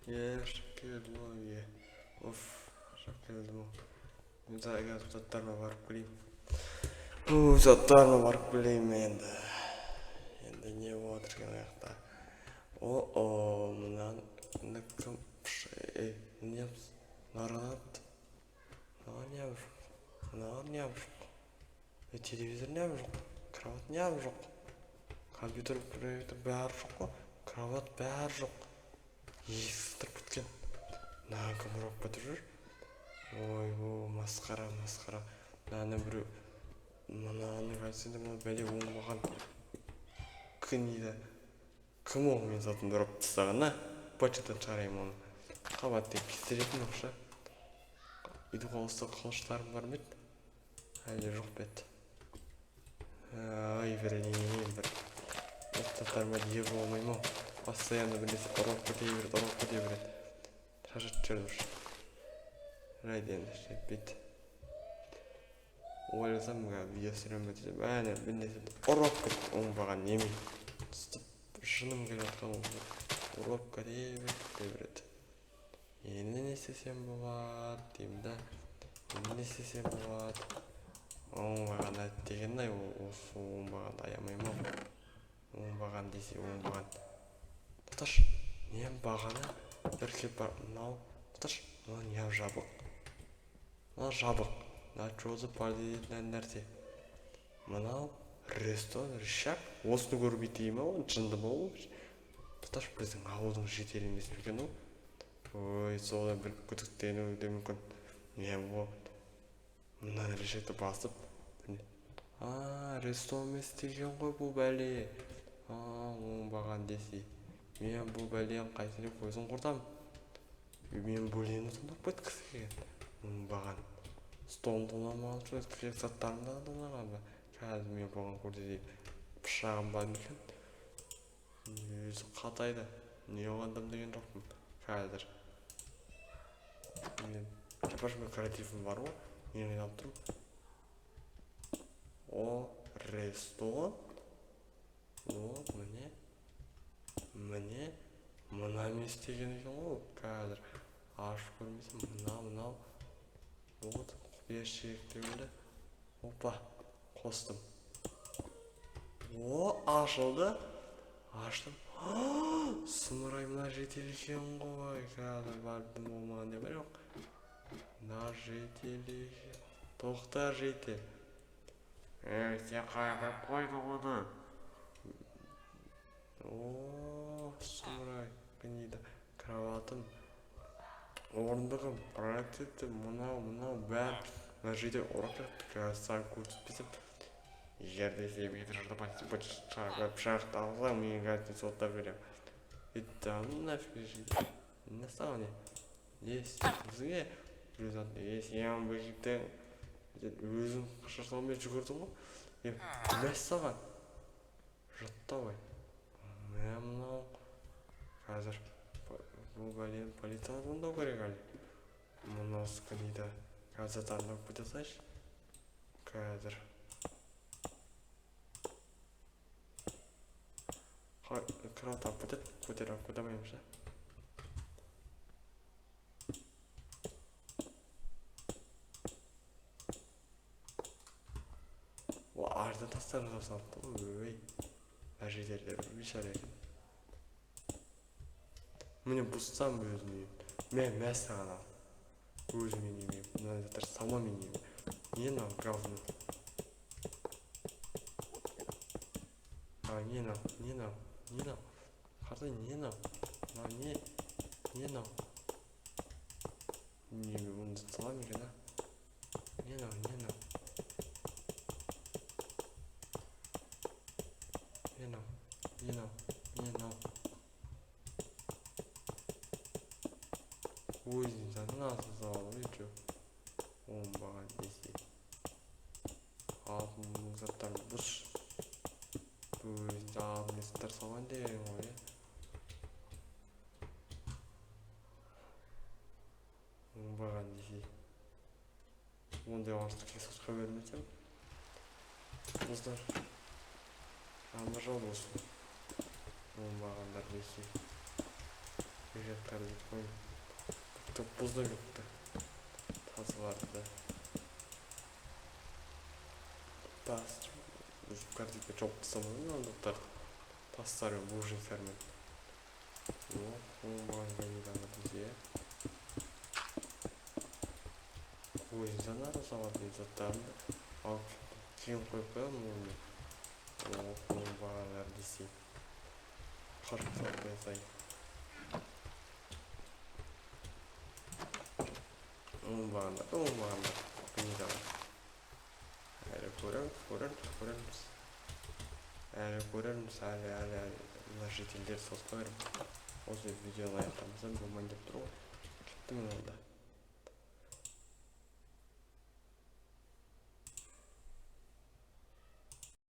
Е, шаршап келдім ғой үйге. Оф, шаршап келдім ғой. Мен қазір заттарыма барып келейін. Заттарыма барып келейін енді. Енді не болып жатыр екен ана жақта? О, мынаны кім? Ей, не мынаны не жоқ, мынаған не жоқ, телевизор не жоқ, кровать не жоқ, компьютер, проектор бәрі жоқ қой, кровать бәрі жоқ, есік сындырып кеткен. Мынаны кім ұрып кетіп жүр? Ойбу, масқара, масқара. Мынаны біреу, мынаны қайтсем, мына бәле оңбаған гнида. Кім ол менің затымды ұрып тастаған, а? Почтадан шығарайын оны. Қабат деп кестеретін жоқша. Үйде қолысты қылыштарым бар ма еді? Әлде жоқ па еді? Ай, блин, бір заттарыма ие бола алмаймын ау. Постоянно бір нәрсе ұрып кете береді, ұрып кете береді. Шаршатып жіберді уже. Жарайды енді, бет. Ойласам, видео түсіремін ба десем, әне бір нәрсе ұрып кетті, оңбаған неме. Сөйтіп жыным келіп жатқан, ұрып кете береді, кете береді. Енді не істесем болады деймін да. Енді не істесем болады? Оңбаған деген ай, осы оңбағанды аямаймын ау. Оңбаған десе оңбаған. Тоқташы, не бағана бір келіп бар, мынау, тоқташы, мынау не жабық? Мынау жабық. Мынау что за полезный нәрсе? Мынау ресторан, рычаг. Осыны көріп кетейін ма, ол жынды ма ол? Тоқташы, біздің ауылдың жителі емес пе екен ол? Ой, содан бір күдіктенуі де мүмкін. Не ол? Мына рычагты басып, а, ресторан емес деген ғой бұл бәле. А, оңбаған десе. Мен бұл бәлені қайтарып көзін құртамын. Мен бөлені тонап кеткісі келген. Оңбаған. Столын тонамаған соң керек заттарымды да тонаған ба? Қазір мен бұған көрсетейін. Пышағым бар ма екен? Өзі қатайды. Не оғандым деген жоқпын. Қазір. Мен мен креативім бар ғой. Мен қиналып тұрмын. О, рестон. О, міне. Міне. Мына емес деген екен ғой. Қазір ашып көрмесем, мына, мынау. Вот, құпия шеріктеуілі. Опа, қостым. О, ашылды. Аштым. Сұмырай, мына житель екен ғой. Қазір бардым болмаған деп жоқ. Мына житель екен. Тоқта, житель. Ей, сен қайда қойдың оны? О, сұмырай, гнида. Кроватым, орындығым, проектор, мынау, мынау, бәрі. Мына житель ұрып кетті. Қазір саған көрсетпесем. Егер де сен пышақты алсаң, мен қазір соттап беремін. Да ну нафиг, житель. Не саған не? Не істейсің? Біреу сен бөлектен өзің қашырсалмай жүгірдің ғой. Е, мәссаған. Жаттабай. Мә, мынау. Қазір бұл бәлені полицияға звондау керек әлі. Мынау гнида. Қазір заттарын алып кете салайыншы. Қазір. Кровать алып кетеді, көтеріп алып кете алмаймыз да. О, арда тастар жасап салыпты ғой. Ой, мына жерлерде бейшара екен. Міне, бұзсам өзім үйім. Мә, мә саған, ал. Өзіме үйіме. Мына заттар салма менің үйіме. Не мынау говно? А, не мынау? Не мынау? Не мынау? Қартай, не мынау? Мынау не? Не мынау? Не, бұны саламын екен, а? Не мынау? Не мынау? Не мынау? Не мынау? Не мынау? Өзінің затын аса салады ғой, че? Оңбаған десе. Алтын заттарын бұз. Өзінің алтын заттар салған деген ғой, иә? Оңбаған десе. Ондай артық сотқа бермесем. Достар. Жаңбыр жауды болсын. Оңбағандар десе. Жақтарды қойып бұзып кетті тазаларды да. Тас бұзып картинка жауып тастамадым мына заттарды тастармен, булыжниктармен. Оңбаған гниданы бізге кузницаны салатын заттарын алып киім қойып қоямын оны. Оңбағандар десей, қырып салып қоя салайын. Оңбағандар, оңбағандар, гнидалар. Әлі көреміз, көреміз, көреміз, әлі көрерміз, әлі, әлі, әлі. Мына жительдер соспа беріп, осы видеоны аяқтамасам болмайын деп тұр ғой. Кеттім мен онда.